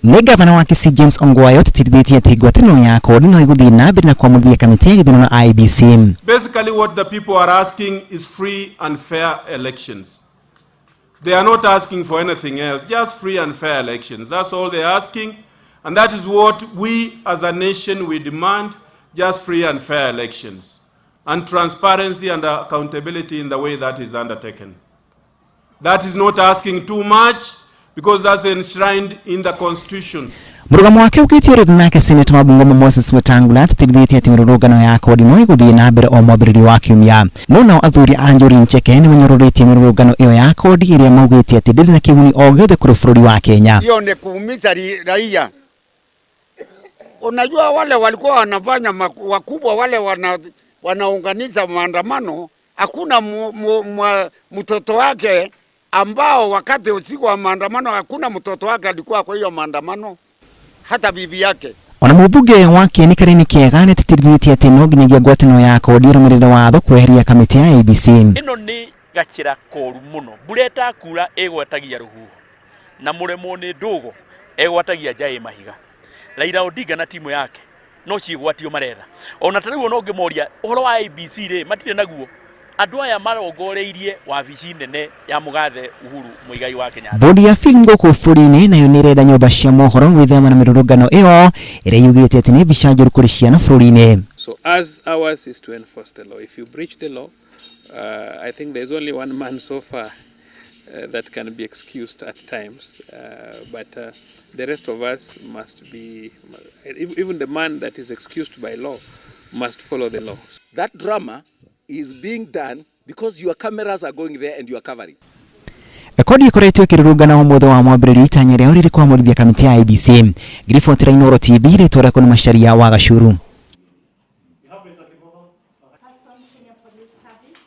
Nĩ gavana wa Kisii James Ongwae ũtĩtĩrithĩtie atĩ ngwatanĩro ya kodi no ĩgũthiĩ na mbere na kwamũrithia kamĩtĩ ya gĩthurano IEBC. Basically what the people are asking is free and fair elections. They are not asking for anything else, just free and fair elections. That's all they're asking. And that is what we as a nation, we demand, just free and fair elections. And transparency and accountability in the way that is undertaken. That is not asking too much because that's enshrined in the constitution. Mũrũgamo wake ũkĩtio rĩrĩ nake seneta wa Bungoma Moses Wetangula atĩtĩrithĩtie atĩ mĩrũrũngano ya kodi no ĩgũthiĩ na mbere o mwambĩrĩrio wa kiumia. No nao athuri a Njuri Ncheke nĩ manyũrũrĩtie mĩrũrũngano ĩyo ya kodi ĩrĩa maugĩte atĩ ndĩrĩ na kĩguni o gĩothe kũrĩ bũrũri wa Kenya. Hiyo ni kuumiza raia. Unajua wale walikuwa wanafanya wakubwa wale wanaunganisha maandamano, hakuna mtoto wake ambao wakati usiku wa maandamano hakuna mtoto wake alikuwa kwa hiyo maandamano, hata bibi yake. Ona mũmbunge wa Kieni Karĩni Kĩega nĩ atĩtĩrithĩtie atĩ no nginyagia ngwatanĩro ya kodi ĩrũmĩrĩre watho kweheria kamĩtĩ ya IEBC. Ĩno nĩ gacĩra koru mũno, mbura ĩtakura ĩgwatagia rũhuho na mũremwo nĩ ndũgo egwatagia njaĩ mahiga. Raila Odinga na timu yake no ciĩgwatio maretha. Ona ta rĩu ona ũngĩmoria ũhoro wa IEBC rĩ, matirĩ naguo. Andũ aya marongoreirie wabici nene ya mũgathe Uhuru Muigai wa Kenyatta. Bodi ya film gũkũ bũrũri-inĩ nayo nĩ ĩrenda nyũmba cia mohoro gwĩthema na mĩrũrũngano ĩyo ĩrĩa yugĩte atĩ nĩ mbica njũru kũrĩ ciana bũrũri-inĩ. So as ours is to enforce the law. If you breach the law, I think there's only one man so far that can be excused at times, but the rest of us must be, even the man that is excused by law must follow the law. That drama is being done because your cameras are going there and you are covering. Kodi ĩkoretwo ĩkĩrũrũngana ũmũthĩ wa mwambĩrĩrio itanya rĩao rĩrĩ kwamũrithia kamĩtĩ ya IEBC. Ngiribotera Inooro TV, rĩtwa rĩakwa nĩ Macharia wa Gacuru. Kenya Police Service.